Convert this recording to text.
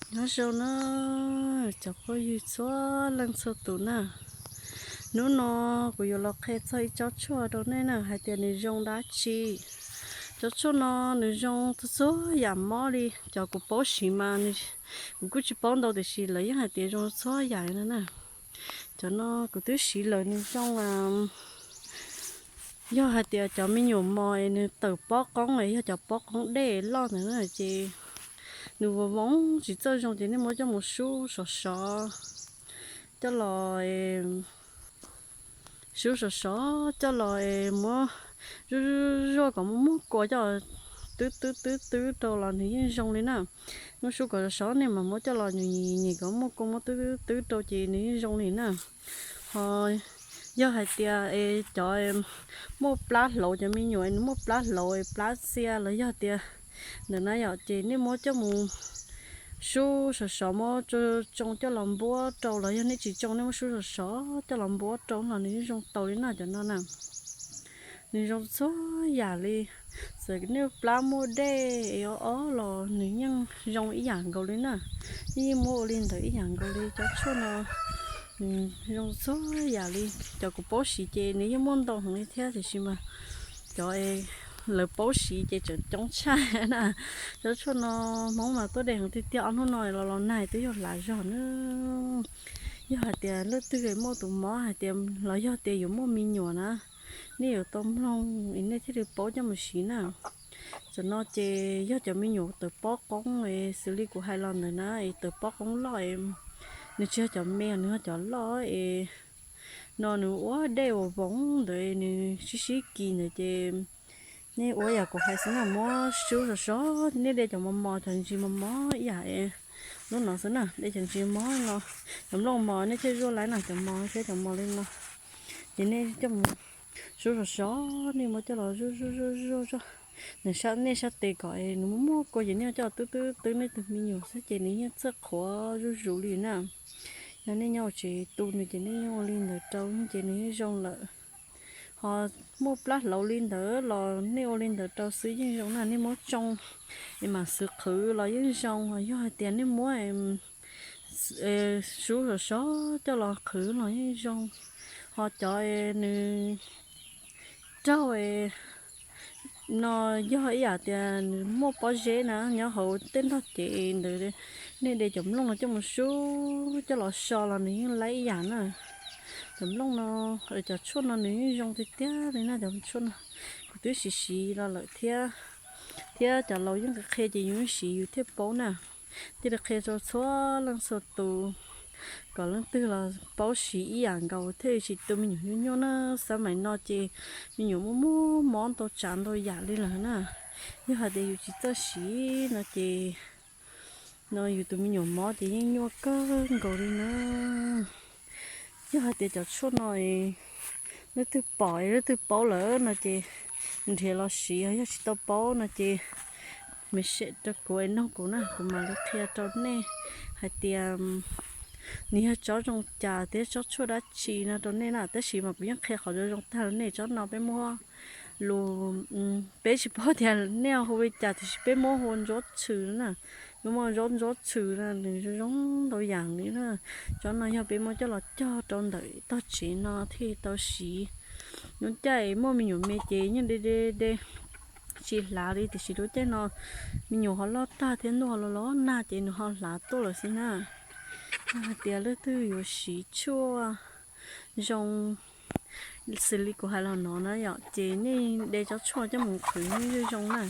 Nyob zoo na, cov phooj ywg txhua leej txhua tus na. Hnub no kuv yuav los qhia txog ib tsob tshuaj rau nej na, hais tias nws zoo dab tsi. Cov tshuaj no nws zoo txhua txhua yam mob li, cov kuv paub siv mas nws, kuv kuj tsis paub ntau tiam sis lawv yeej hais tias zoo txhua yam li no na. Cov no kuv twb siv lawm nws zoo, yog hais tias cov me nyuam mos es nws tawm pob qoob es yog cov pob qoob dej loj ntawd na ces nws vov voos tsis txawj zoo ces nej muab coj mus sub sov sov coj los, sub sov sov coj los muab zuaj zuaj zuaj kom muaj muaj kua coj twb twb twb twb rau los nws yeej zoo li na. Muab sub kom sov sov nej mam muab coj los nyem nyem kom muaj kua muab twb twb twb rau ces nws yeej zoo li na. Ho yog hais tias es cov muaj plab hlauv, cov me nyuam nws muaj plab hlauv es plab txia los yog tias ntawm na yom ces nej muab coj mus sub sov sov muab tsoo coj los npuab rau los yog nej tsis tsoo nej muab sub sov sov coj los npuab rau los nws yeej zoo tau li na cov no na. Nws zoo txhua yam li, txawm nej plab muaj dej es ob ob los nws yeej zoo ib yam nkaus li na. Yeej muab ua li ntawd ib yam nkaus li cov tshuaj no. Nws zoo txhua yam li, cov kuv paub siv ces nws yeej muaj ntau heev li thiab tiam sis mas cov lawv paub siv ces tseem coob tshaj na. Cov tshuaj no Hmoob mas tuaj de heev tiag tiag, ob hnub no los los nag twb yog hlav zog na. Yog hais tias leej twg muaj tus mob hais tias los yog tias yuav muaj me nyuam na, nej yuav tau mloog es nej thiaj li paub coj mus siv na. Tam no ces yog cov me nyuam tawm pob qoob es xws li kuv hais los ntawd na es tawm pob qoob loj es nws tsis yog cov me, nws yog cov loj es no nws ua dej uas voov ntawd nws sib sib kis ntawd ces nej ua yam kuv hais xwb na, muab sub sov sov, nej de cov mos mos cov ntsis mos mos ib yam es lub no xwb na, de cov ntsis mos no, cov nplooj mos nej thiaj zuaj laib na, cov mos thiab cov mos li no. Ces nej coj mus sub sov sov, nej muab coj los zuaj zuaj zuaj zuaj zuaj nws sab, nej sab tes kom nws muaj muaj kua ces nej coj twb twb twb nej tus me nyuam xwb ces nws yeej txawj qhuav zuj zus li na. Yog nej nyob hauv tsev tu nws ces nej yeej ua li ntawd rau ces nws yeej zoo lawm. Ho muaj plab hlauv li ntawd los nej ua li ntawd rau xwb yeej zoo na, nej muab tsoo es mam xwv qhwv los yeej zoo. Yog hais tias nej muab sub sov sov coj los qhwv los yeej zoo. Ho cov nws raug no yog ib yam tias nws muaj pob zeb na nyob hauv tej ntog cev ntawd, nej de cov nplooj no coj mus sub coj los so los nws yeej laib ib yam na. Cov nplooj no, cov tshuaj no nws yeej zoo tiag tiag li na, cov tshuaj no kuv twb siv siv los lawm thiab, thiab cov laus yeej qhia ces yus yeej siv yus thiaj paub na. Thiaj li qhia rau txhua leej txhua tus kom leej twg los paub siv ib yam nkaus thiaj tsis tu me nyuam nyuaj nyuaj na. Xab maim no ces me nyuam muaj muaj mob ntau tsav ntau yam li lawm na. Yog hais tias yus tsis txawj siv no ces no yus tus me nyuam mob ces yeej nyuaj kawg nkaus li na. Yog hais tias cov tshuaj no leej twg pom leej twg paub lawm no ces nrhiav los siv, yog tsis tau paub no ces message rau kuv es noog kuv na, kuv mam li qhia rau nej hais tias nws yog tsob zoo cas thiab tsob tshuaj dab tsi no rau nej na. Tab sis mas kuv yeej qhia qhov zoo zoo tag rau nej. Tsob no peb muab lus, peb tsis paub tias nej hu li cas tiam sis peb muab hu ua ntsuab tshwm na. Peb muab ntsuab ntsuab tshwm na, nws zoo zoo ntau yam li na. Tsob no yog peb muab coj los cog rau ntawm tog tsev no thiaj tau siv. Lub caij muaj me nyuam me ces yeej de de de tsis hlav li, tiam sis lub caij no me nyuam ho loj tag thiab ntuj ho los los nag ces nws ho hlav tuaj lawm xwb na. Yog hais tias leej twg yuav siv tshuaj zoo xws li kuv hais los no na yom, ces nej de tsob tshuaj coj mus qhwv yeej zoo na.